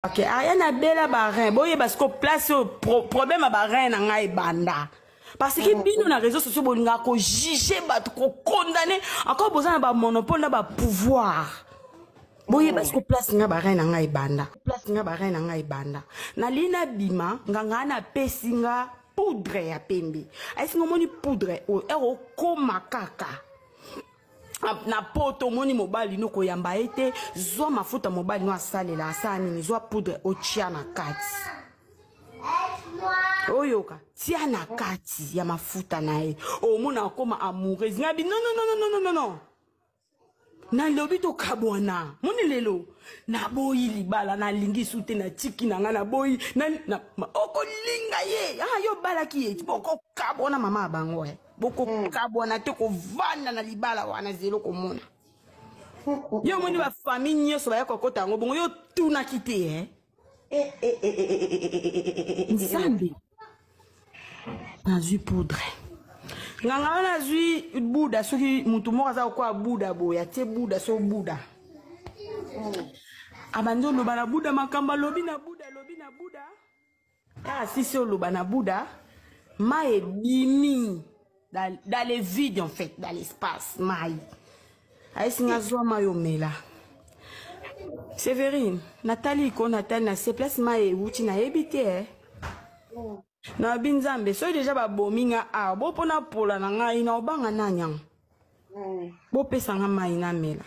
Ok, aya na bela ba rein. Boyeba siko place oyo pro, problème ya ba rein na ngai ebanda. Parce que bino na réseaux sociaux bolingaka ko juger bato, ko condamner, encore boza na ba monopole na ba pouvoir. Boyeba siko place nga ba rein na ngai ebanda. Place nga ba rein na ngai ebanda. Nalingi nabima, nganga wana apesi nga poudre ya pembe. Ayesi nga omoni poudre oyo, ere okoma kaka. Na poto omoni mobali no koyamba ye te, zwa mafuta mobali no asalela, asala nini, zwa poudre otia na kati, oyoka tia na kati ya mafuta na ye, omona akoma amoureuse. Ngabi non non non non non non, nalobi tokabwana. Moni lelo naboyi libala, nalingi su te, natiki na ngai, naboyi na, okolinga ye, ah, yo obalaki ye, bokokabwana mama ya bango eh. Bokokabwana te, kovanda na libala wana zelo komona yo omoni bafamille nyonso baya kokota yango bongo, yo otunaki te eh? Nzambe, nazwi poudre, nganga wana azwi buda, soki motu moko aza kokoya buda boye, atie buda, so buda abandi oloba na buda makambo, alobi na buda, alobi na buda kaka sisi oloba na buda, mai ebimi dans le vide, en fait dans l'espace. Mai ayesi nga zwa mai omela. Séverine, natali ko natali na se place mai ewuti, nayebi te eh. Nayebi Nzambe, soki deja babomi nga awa bo mpo napola na ngai na obanga nani yango, bopesa nga mai namela.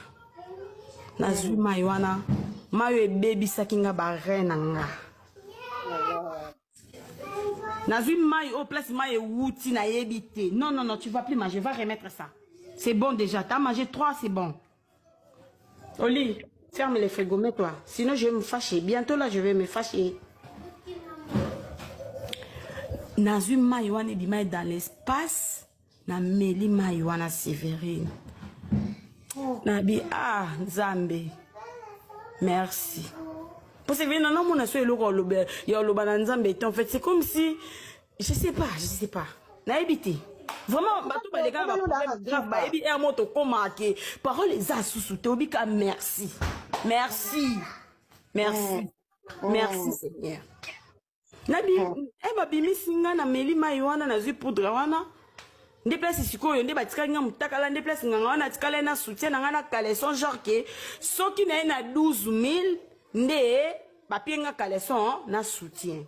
Nazwi mai wana, mai oyo ebebisaki nga barein na nga. Nazwi mai oyo, place mai ewuti nayebi te. Non non non, tu vas plus manger, va remettre ça, c'est bon déjà, t'as mangé trois, c'est bon. Oli, ferme les frigos, mets-toi, sinon je vais me fâcher bientôt. Là je vais me fâcher. Nazwi mai wana ebima dans l'espace, nameli mai wana. Séverine, nabi ah, Nzambe merci. Po Séverine, nanomona so eloko ya oloba na Nzambe te. En fait c'est comme si je sais pas, je sais pas, nayebi te vraiment. Bato baleka na baproblème grave bayebi ere mo tokómaka ke parole eza susu te, obika merci, merci, merci, merci Seigneur. Nabi e babimisi nga, nameli mai wana, nazwi poudre wana nde place sikoyo nde batikali nga motakala, nde place nganga wana atikali na soutien na nga na caleçon, genre ke soki na ye na 12 000 nde bapie nga caleçon na soutien.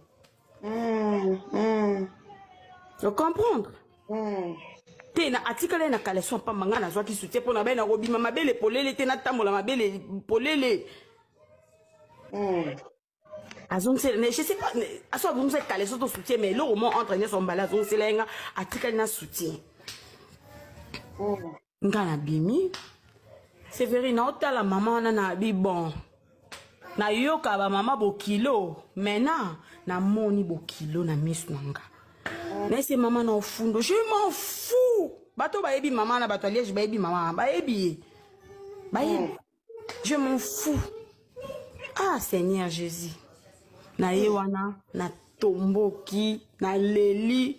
Ocomprendre te? Na atikali ye na caleçon pamba, ngai nazwaki soutien mpo na bai na kobima mabele polele te, natambola mabele polele. Azongisela, mais je sais pas aso azongisela caleçon to soutien, mais eloko mo entre nyonso mbala azongisela ye nga, atikali na soutien. Nga nabimi, Séverine, naotala mama wana na bi bon, nayoka bamama bokilo, maintenant namoni bokilo na miso na nga. Naese mama na ofundo, je m'en fous. Bato bayebi mama na bato ya Liège bayebi mama, bayebi ye, bayebi. Je m'en fous. Ah Seigneur Jésus, na ye wana natomboki, naleli,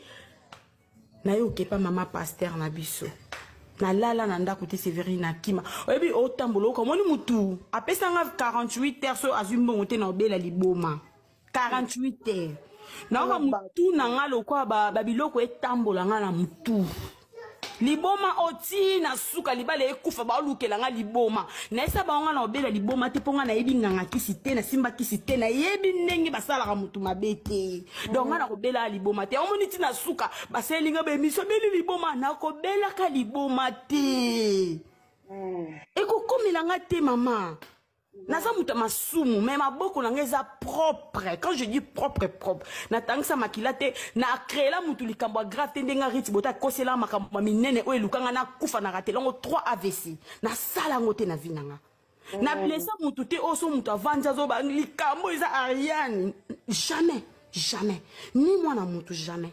nayoki epa mama pasteur na biso. Nalala na ndako te. Séverine, nakima. Oyebi otambola, oka omoni mutu apesanga 48 heures, so azwi mbongo te na obela liboma. 48 heures nayoka mutu na nga lokwa babiloko etambola nga na mutu, liboma oti na suka, libala ekufa, baolukela nga liboma. Nayesa bango nga na obela liboma te, mpo nga nayebi nganga kisi te, nasimba kisi te, nayebi ndenge basalaka motu mabe te. Donc nga nakobelaka liboma te. Omoni ti na suka basaleli nga baémission, beli liboma. Nakobelaka liboma te, ekokomela nga te. Mama, naza moto ya masumu, mais maboko na ngai eza propre. Quand je dis propre, propre, natangisa makila te, nacréela motu likambo ya grave te. Ndenge Ariti Bota akosela makambo ya minene oyo elukanga nakufa na ratelango 3 AVC, nasala yango te na vie na nga. Na blessa motu te oyo so moto avandi azoba likambo eza Ariane, jamais, jamais, ni mwana motu, jamais.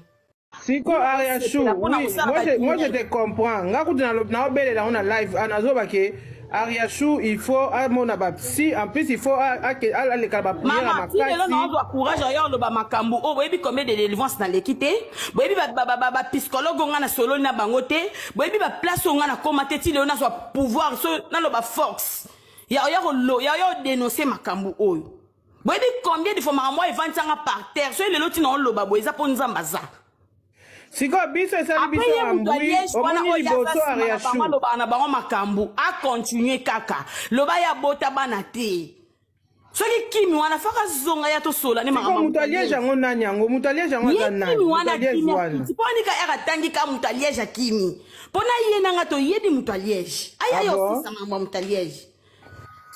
Siko Ariachou, oui, moi je te comprends. Nga kutu na obelela ngo na live, ah nazoba ke Ariachou il faut amona ba psy, en plus il faut aleka ba prière Mama, ti lelo naozwa courage oyo oloba makambo oyo. Boyebi combien de délivrance naleki te? Boyebi bapsychologue oyo nga na sololi na bango te? Boyebi baplace oyo nga nakóma te? Ti lelo nazwa pouvoir so naloba force ya oya odénonce makambo oyo. Boyebi combien de fois makambo oyo evandisanga par terre? Soki lelo ntina oloba boye, eza mpo Nzambe aza. Sikoyo biso esali biso Après ye moto ambwi aliege wana omoni oyo liboso aza nsima na Ariashu. bango, alobaka na bango makambo, acontinue kaka loba ye abota bana te. Soki kimi wana faka zonga ya tosola ne Sikoyo makambo. moto aliege yango nani? Yango moto aliege yango aza Ye nani? kimi Moto wana aliege kimi wana. akuti mpo anika ere atangi ka moto aliege akimi mpo na ye nanga toyebi moto aliege aya Ah ye bon? osisa makambo ya moto aliege.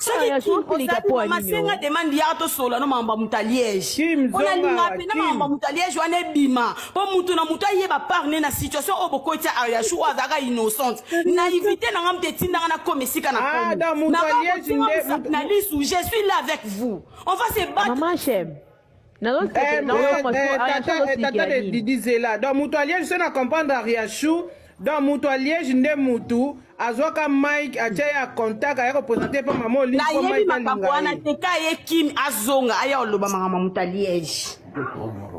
Ah, Soki osilika po ya nini masenga o? demande yaka tosola no makambo ya moto aliege Kim, mpo nalinga zonga, mpe na Kim. makambo ya moto aliege wana ebima mpo mutu na mutu ayeba parne na situation oyo bokotia Ariashu oyo azalaka innocente. Naivité nanga moto etindanga nakoma esika na Ah, komi. donc moto aliege Naka nde kotinga na lisu. Je suis là avec vous, on va se battre. Mama Shem, Eh, eh, tata, tata de Didi Zela. Donc moto aliege so na comprendre Ariashu. Donc moto aliege nde mutu azwaka Mike, atia ye ya contact, aya kopresente mpo mama Olive mpo Nayebi Mike makambo alinga wana ye. te. Ka ye kimi azonga aya oloba makambo ya moto aliege.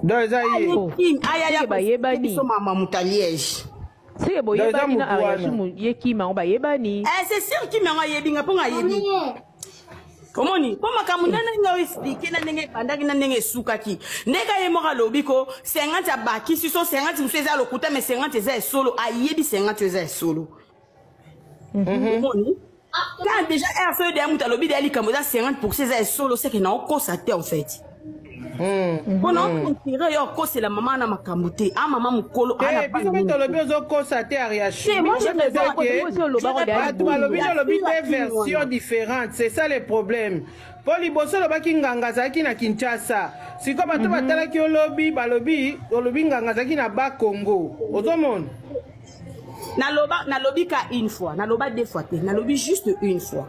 Donc eza ye. Aye Oh. kimi aya ya Seke bayebani. biso makambo ya moto aliege. Seke Donc eza boyebani na motu Ariashu wana. ye kima yango bayebani. Eh, c'est sûr kimi yango ayebi nga mpo nga ayebi omoni mpo makambo nde ndenge oexplike na ndenge ebandaki na ndenge esukaki, ndenge ye moko alobi ko 50 abakisi so 50 mosusu eza lokuta, mais 50 eza esolo, ayebi 50 eza esolo. Omoni quand déjà r soyo deya moto alobi deya likambo eza 50 eza esolo, seke na okosa te en fait mpo na okontire yo okosela mama na makambo te a mama mokolo ana Te, biso bana mpe mingi. tolobi ozokosa te, Ariashu. Te, moi, je Biso réponds. toza ke Osi olobaka deya bato balobi liboso. tolobi Ya te fille version wana. différente, c'est ça le problème. Mpo liboso olobaki nganga azalaki na Kinshasa, sikoyo bato batalaki olobi balobi olobi nganga azalaki na Bakongo, ozomona. Naloba, nalobi ka une fois, naloba deux fois te, nalobi juste une fois.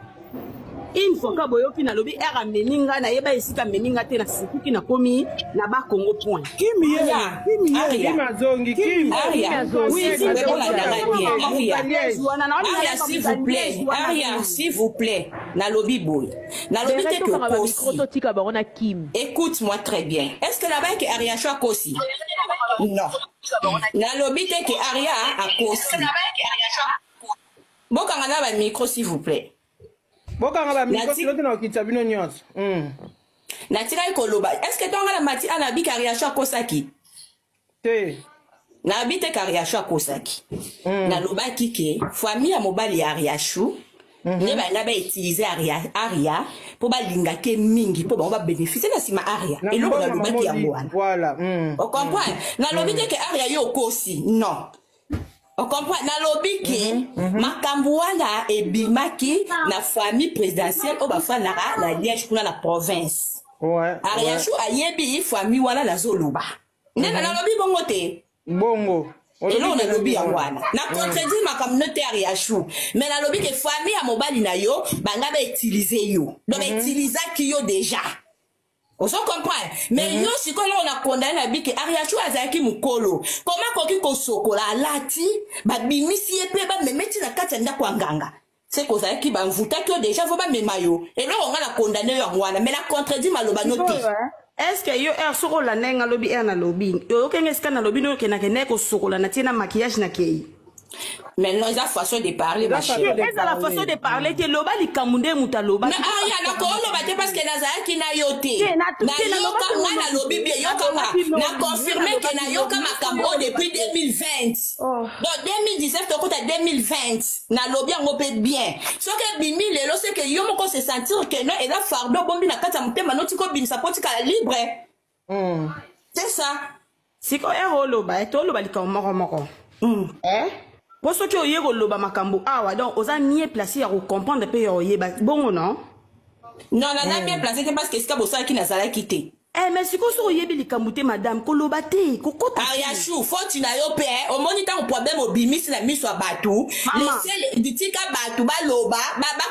Une fois ka boyoki nalobi ere amemi nga, nayeba esika amemi nga te, nasukuki nakomi na Bakongo, point. Kimi ye, Aria, Kimi ye. Aria. Kim azongi, Kim. Aria, Azongi. oui, s'il vous plaît, bolandaka bien. Aria. Aria, s'il vous plaît. Aria, s'il vous plaît. Nalobi boy. Nalobi te que tokanga bamicro, okosi. totika bango na Kim. Écoute-moi très bien. Est-ce que là-bas que Aria choix akosi? Non. Nalobi te que Aria akosi. Bokanga na ba micro, s'il vous plaît. Bokanga bamicro silo te na kokitisa bino nyonso. Natikali koloba. Est-ce que tonga na mati anabi que Aria choix akosaki? Te. Nayebi te kariashu akosaki. Nalobaki ke famille ya mobali ya Ariashu nde balinga bautilize Aria, Aria mpo balingaki ye mingi mpo bango babénéficie na nsima Aria. Na Eloko mbongo nalobaki mama yango Olive, wana. Voilà. Ocomprendre? Nalobi te ke Aria yo okosi, non. Ocomprendre? Nalobi ke makambo wana ebimaki na famille présidentielle oyo bafandaka na Liège kuna na province. Ariashu ayebi famille wana nazoloba nde na nalobi bongo te. Bongo Eloko nalobi yango wana, na contredire makambo no te, Ariashu, mais nalobi ke famille ya mobali na yo banga bautilize yo, donc bautilisaki yo déjà, ozo comprendre? Mais yo sikoyo eloko na condamne na bike, Ariashu azalaki mokolo, koma akoki kosokola, alati, babimisi ye mpe bameme ti na kati ya ndako ya nganga, se kozalaki bamvutaki yo déjà fo bamema yo. Eloko nga na condamne yo yango wana, mais na contredire maloba no te. Est ce que yo ere soki olanda ye nga lobi ere nalobi oyokenge esika nalobi noyokendake naye kosokola na tie na maquillage na kei? Mais non, eza façon de parler, ma Eza chérie. façon de Ezala parler. façon de parler te, loba likambo nde moto Na alobaki. Aya, nakoloba te parce que nazalaki na yo te. Te, te, Nayoka nalobaki nga nalobi bien, yoka nga nalobaki na confirme ke nalobaki nayoka lobi. makambo oyo depuis 2020. Oh. Donc 2019 tokota 2020, nalobi yango mpe bien. Soki ebimi lelo, seke yo moko se sentir ke non, eza fardeau obombi na kati ya motema, notika obimisa mpo otikala libre. C'est ça. Sikoyo ere oloba toloba likambo moko moko. Mpo soki oye koloba makambo awa, donc oza mieux placé ya kocomprendre mpe ya oyeba bongo, non? Non, naza bien placé te parce que esika bosalaki nazalaki te. Eh, mais sikoyo soki oyebi likambo te, madame, koloba te, kokota te. Ariashu, faute na yo mpe eh, omoni ntango problème obimisi na miso ya bato. Mama. Laisse tika bato baloba,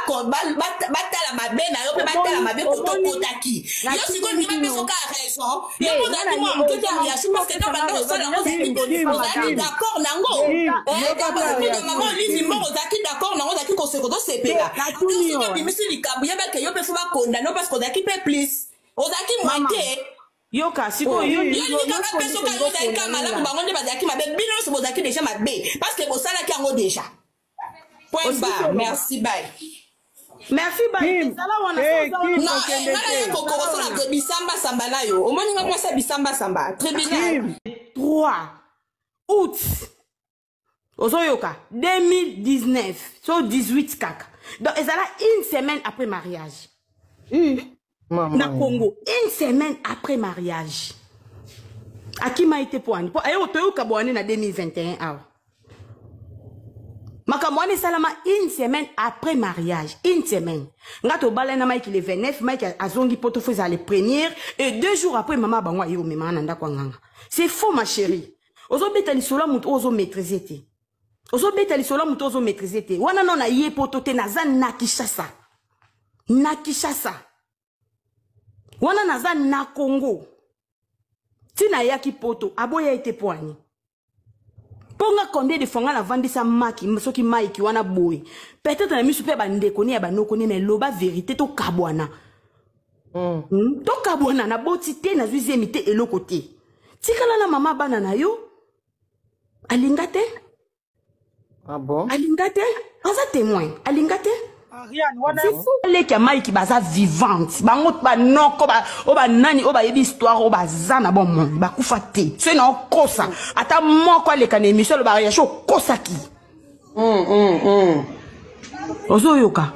batala mabe na yo mpe batala mabe koto okotaki yo. Sikoyo ndima biso ka raison yo Te, mpo ozalaki nga mwa na- moke te, Ariashu, parce que ntango banda kosala yango Kim, ozalaki Kim. d'accord nango. Kim, Eh, yoka ntango pe ozalaki na Ariashu, mama Olive Kim. mbongo, ozalaki d'accord nango, ozalaki koseka, ozosepela. Natuni yo. Soki obimisi likambo, yebake yo mpe fo bakondano parce que ozalaki mpe plus, ozalaki Mama. mwa te. Yoka sikoyo yo Yo lingaka mpe soki yango ozalaki kaka malamu, bango nde bazalaki mabe, bino nyonso bozalaki déjà mabe parce que bosalaki yango déjà, point Osisi bar. oloba. Merci, bye. Merci bye. Kim, Ezala wana eh, so oza wana. Kim, Non, eh, kokende nga naye te. kokorosola ke bisambasamba na yo. Omoni nga mwasi ya bisambasamba. Tribunal. Kim, 3 août ozoyoka 2019 so 18 kaka donc ezala une semaine après mariage Ih, na mama. Congo, une semaine après mariage akima ye te mpo ani mpo aye toyoka bwani na 2021 awa makambo wana esalama une semaine après mariage, une semaine. Nga tobalani na Mike le 29, Mike azongi poto, fo ezala le premier et 2 jours après mama bango aye komemanga na ndako ya nganga. C'est faux, ma chérie. Ozobeta lisolo ya moto oyo ozomaîtrise te, ozobeta lisolo ya moto oyo ozomaîtrise te. Wana no na ye poto te, naza na Kinshasa, na Kinshasa wana naza na Congo. Ntina ayaki poto aboya ye te mpo ani mpo nga combien de fois nga navandisa maki soki Mike wana boye, peut-être na miso mpe ya bandeko ne ya banoko ne, mais loba vérité, tokabwana. Tokabwana, naboti te, nazwi zemi te, eloko te, tikala na mama bana na yo. Alinga te. Ah bon? Alinga te, aza témoin, alinga te. Ariane wana. Leki ya Mike baza vivante, bango banoko oyo banani oyo bayebi histoire oyo baza na bomoi, bakufa te. Soki na okosa, ata moko aleka na émission alobaka yasho okosaki. Ozoyoka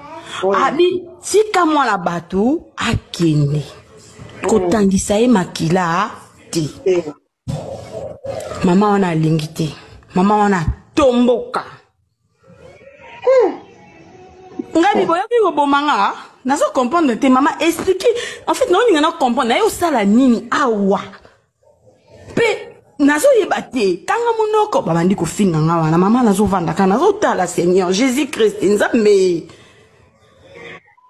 abi tika mwana bato akende kotangisa ye makila te. Mama wana alingi te, mama wana atomboka. Ngai boyoki koboma nga, nazo comprendre te. Mama explique, en fait naolinga na comprendre naye osala nini awa mpe nazoyeba te. Kanga monoko, babandi kofinga nga wana. Mama, nazovanda kaka, nazotala. Seigneur Jésus Christ, Nzambe.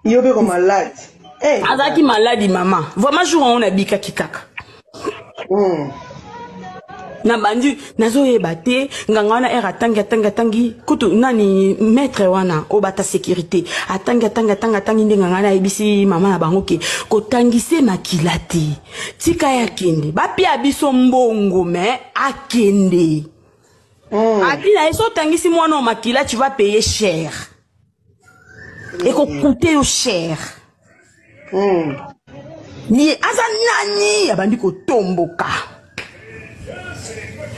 Yo mpe ko malade. Eh, Azalaki maladi mama, vraiment jour yango nabikaki kaka. Nabandi nazoyeba te. Nganga wana ere atangi, atangi, atangi kutu nani, maître wana oyo bata sécurité, atangi, atangi, atangi, atangi nde nganga wana ayebisi mama na bango ke kotangise makila te, tika ye akende, bapia biso mbongo me akende. Abi na ye so otangisi mwana oyo makila, tu vas payer cher, ekokute yo cher. Ye aza nani? Abandi kotomboka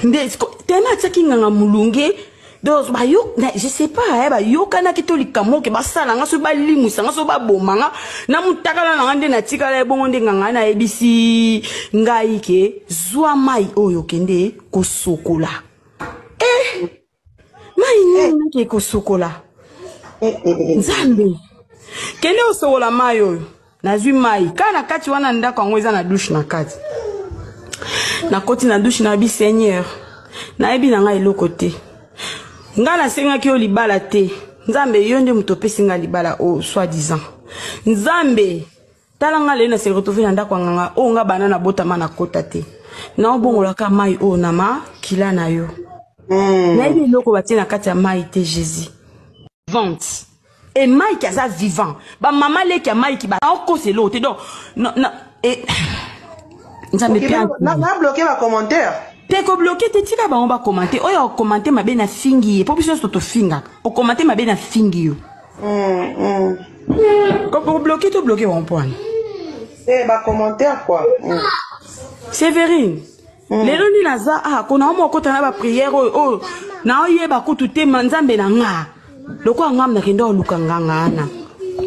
nde tena atiaki nganga molunge. Donc bayo je sais pas, eh, bayokanaki to likambo ke basala nga, soki balimwisa nga, soki baboma nga na mutakala na nga nde natikala ebongo. Nde nganga nayebisi ngai ke zwa mai oyo, okende kosokola. Eh, mai nini nake kosokola? Nzambe, kende osokola mai oyo. Nazwi mai kaka na kati wana, ndako yango eza na douche na kati. Nakoti na douche, nayebi Seigneur, nayebi na ngai eloko te. Ngai nasengaki yo libala te, Nzambe, yo nde moto opesi ngai libala oyo soi disant. Nzambe, tala ngai lelo nase retrouve na ndako ya nganga oyo nga bana nabotama nakota te. Naobongolaka mai oyo na makila na yo. Nayebi eloko batie na kati ya mai te. Jésus vente et Mike aza vivant, bamama leki ya Mike baokosa eloko te. Donc Nzambe Ok, mpe na bloqué ba commentaire. Te, kobloquer te, tika bango bacommenter. Oyo akocommenter mabe na fingi ye, mpo biso nyonso tofingaka. Ocommenter mabe, na fingi yo. Kobloquer to bloquer bango mpo wana. Eh, ba commentaire quoi. Séverine, lelo nini naza ah kona omo okota na baprière oyo oyo naoyeba kutu te. Ma Nzambe na nga, lokola ngam nakende oluka nganga wana,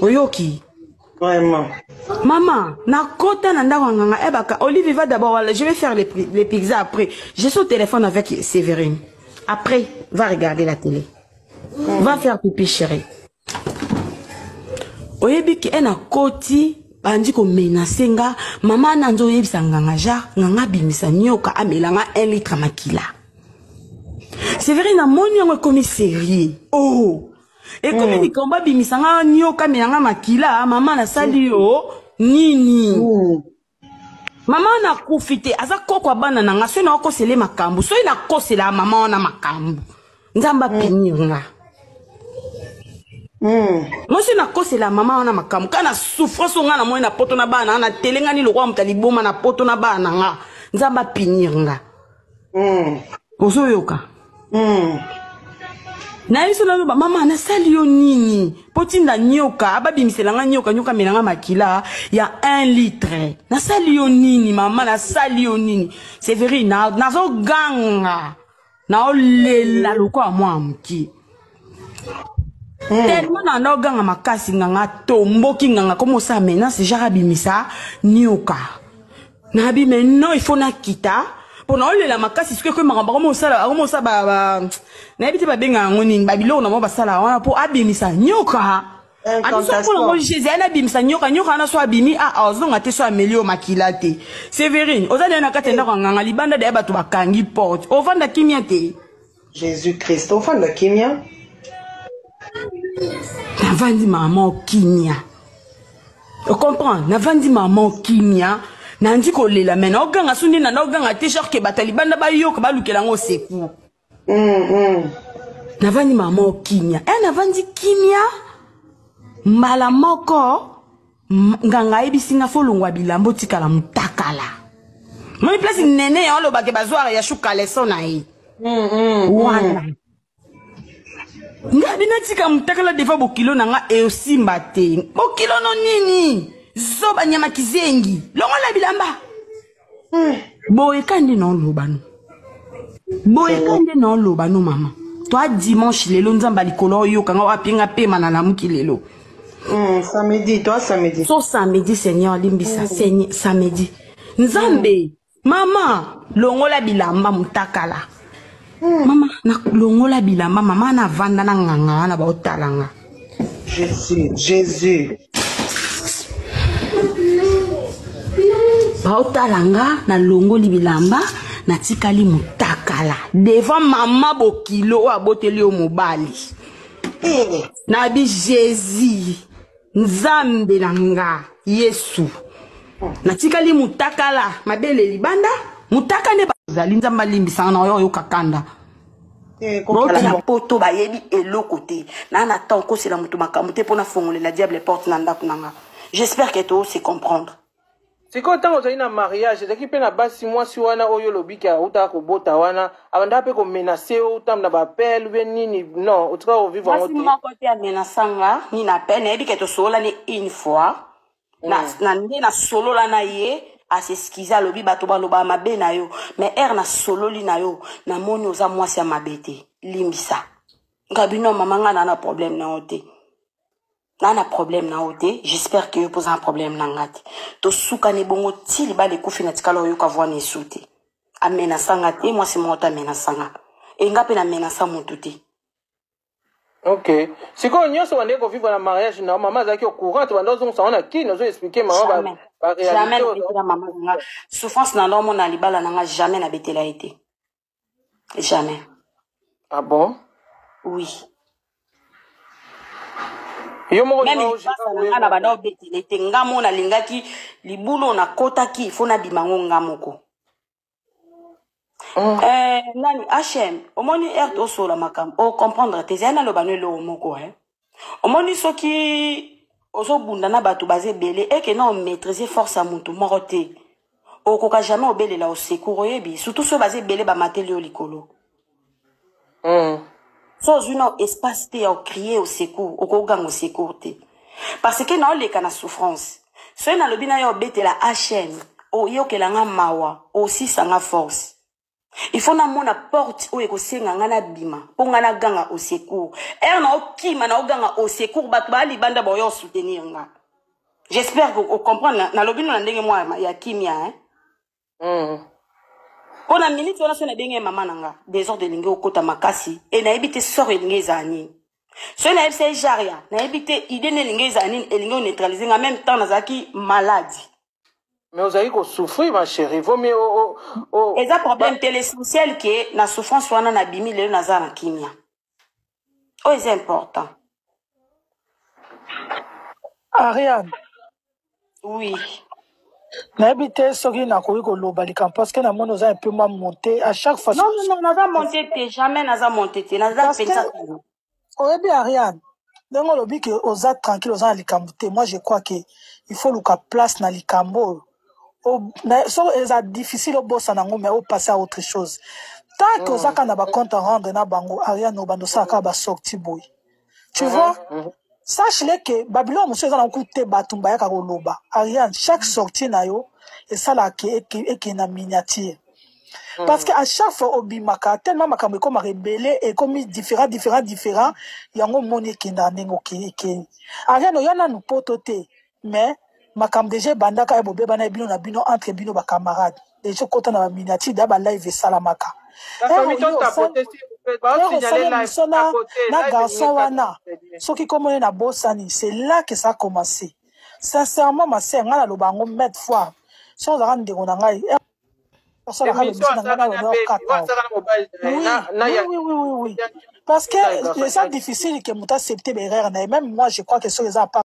oyoki? Vraiment. Maman, nakota na ndako ya nganga ebaka. Olive va d'abord, voilà, je vais faire les pizzas après. Je suis au téléphone avec Séverine. Après, va regarder la télé. Va faire pipi, chérie. Oyebi ke e nakoti, bandi komenacer nga. Mama na nzo oyebisa nganga jar nganga abimisa nyoka amelanga 1 litre makila. Séverine, namoni yango ekomi sérieux. Oh, ekomi likambo abimisa nga nyoka amelanga makila. Mama, nasali yo nini? Mama wana akufi te, aza koko ya bana na nga. Soki naokosela ye makambo, soki nakosela mama wana makambo, Nzambe apunir nga. Moi soki nakosela mama wana makambo, kaka na souffrance oyo nga na moi na poto na bana na nga, natelengani lokola moto ya liboma na poto na bana na nga, Nzambe apunir nga. Ozoyoka? Nayebi so naloba mama nasali yo nini mpo tinda nyoka babimisela nga nyoka, nyoka amela nga makila ya 1 litre. Nasali yo nini mama, nasali yo nini? Severine, nazoganga, naolela lokola mwana moke. Tellement na naoganga makasi, nganga atomboki, nganga komo osala menace genre abimisa nyoka. Nabi mais non, il faut nakita mpo naolela makasi. Soki ekoyi makambo akomosala, akomosala, nayebi te babenga yango nini, babiloko na bango basala wana mpo abimisa nyoka. Abiso mpo nango Jésus ayani abimisa nyoka, nyoka wana so abimi a azonga te, so ameli yo makila te. Severine, oza deya na kati ya ndako ya nganga, libanda deya bato bakangi porte, ovanda kimia te. Jésus Christ, ofanda kimia. Navandi mama kimia, ocomprendre? Navandi mama kimia, nandi kolela me naoganga so nde na naoganga te, genre ke bato ya libanda bayoka, balukela yango secours. Navandi mama kimia, e navandi kimia. Mbala moko nganga ayebisi nga fo longwa bilamba, otikala motakala. Moni place nene ya olobake bazwaka ya shu caleçon na ye wana. Nga binatika motakala defa bokilo na nga eosimba te. Bokilo no nini? Zoba, nyama, kizengi, longola bilamba boye. Ka nde naoloba no boye, ka nde naoloba no mama. Toa dimanche lelo, Nzambe ya likolo oyoka nga, apinga pema na lamuki lelo. Samedi, toi samedi. So samedi, Seigneur limbisa. Seigneur, samedi, Nzambe. Mama, longola bilamba motakala. Mama, nalongola bilamba mama, navanda na nganga wana, baotala nga. Jésus, Jésus. Baotala nga, nalongoli bilamba, natikali motakala devant mama bokilo oyo aboteli yo mobali. Nabi Jésus, Nzambe na nga Yesu, natikali motakala, mabele libanda, motaka nde bazali. Nzambe alimbisanga na oyo oyoka kanda. Na poto bayebi eloko te. Na temps okosela moto makambo te mpo nafongolela diable porte na ndako na nga. J'espère que to se comprendre. Sikoyo ntango ozali na mariage, ezalaki mpe na basi, mwasi wana oyo olobiki autaka kobota wana, abandaka mpe komenacer yo utambo na baappel ou bien nini? Non, otikaka kovivre yango Mwasi te? moko te amenasanga ni na pe. Nayebi ke tosololani une fois na nde nasolola na ye, as'excuser, alobi bato balobaka mabe na yo, mais ere nasololi na yo, namoni oza mwasi ya mabe te, limbisa nga. Bino mama, nga na problème na yo te, na problème na yo te. J'espère que yo mpoza na problème na nga te. Tosukani bongo ti libala ekufi. Na tikala oyoka voi na esu te. Amenasanga te, mwasi moko te amenasanga e, nga mpe namenasa motu te. Ok, sikoyo nyonso bandeki kovivre na mariage na yo, mama azalaki au courant te? Banda ozongisa ngo na kini, ozo expliquer mama Jamais, jamais. Baréalité? Nabetela mama na nga souffrance na ndomona libala na nga, jamais nabetela ye te, jamais. Ah bon? Oui. Yo moko Même olinga lipasa na nga na banda obetele te. Nga mo nalingaki libulu oyo nakotaki, fo nabima ngo nga moko. Nani hm omoni ere tosola makambo, ocomprendre te. Ezali naloba no eloko moko, eh. Omoni soki ozobunda na bato baza ebele, eke na omaîtrise force ya motu moko te, okoka jamais obelela au secours. Oyebi, surtout soki baza ebele, bamateli yo likolo. So ozwi na espace te ya ocrier au secours, okoganga au secours te, parce que naoleka na souffrance. Soki nalobi na yo obetela hm, oyokelanga mawa, osisanga force. Il faut namona porte oyo ekosenga nga nabima mpo nga naganga au secours. Ere naokima, naoganga au secours, bato baya libanda baoya osoutenir nga. J'espère que ocomprendre. Nalobi no na ndenge mwa ya kimia, hein? Mpo na minute wana, so nabenge mama na nga, désordre elingi okota makasi e, nayebi te sort elingi ezala nini. Soki nayebisa ye jaria, nayebi te idée nde elingi ezala nini, elingi oneutraliser nga. Même temps nazalaki malade. Mais ozali kosouffrir, ma chérie, vaut mieux o Eza problème te. L'essentiel ke na souffrance wana nabimi, lelo naza na kimia, oyo eza important. Ariane. Oui. Nayebi te soki nakoki koloba likambo, parce que namoni oza un peu mwa monté à chaque fois. Non, non, non, naza monte te, jamais naza monte te, naza Parce que mpenza. Oyebi Ariane, ndenge olobi ke oza tranquille, oza na likambo te, moi je crois que il faut luka place na likambo oyo. So eza difficile obosana yango, mais opasse à autre chose. Tant que oza kaka na bacompte à rendre na bango, Ariane, obanda osala kaka basorti boye, tu vois. Sache le que babiloko mosusu eza na kutu te, bato bayaka koloba. Ariane, chaque sortie na yo esalaka ke ekende na miniature, parce que à chaque fois obimaka, tellement makambo ekomaka ebele, ekomi différent, différent, différent. Yango omoni ekendaka ndenge ekei. Ariane, oya nanu poto te, mais makambo deja ebandaka ya bobebana ya bino na bino, entre bino bacamarade. Deja okota na baminiature da balive esalamaka. La famille, Ero, to tapoter, s'il vous plaît. ero Baosignaler osali live, émission na, tapoter, na live garçon elingi wana, kaka. Soki kombo ye nabosani, c'est là que ça a commencé. Sincèrement, ma sœur, ngai naloba yango maintes fois, soki ozalaka ndeko na ngai, osalaka Émission émission na ngai, asala na naloba baby, okata. oyo asala na mobali na ye, Oui, na oui, ya oui, parce que garçon. eza difficile ke moto accepte baerreur na ye. Même moi, je crois que soki eza apa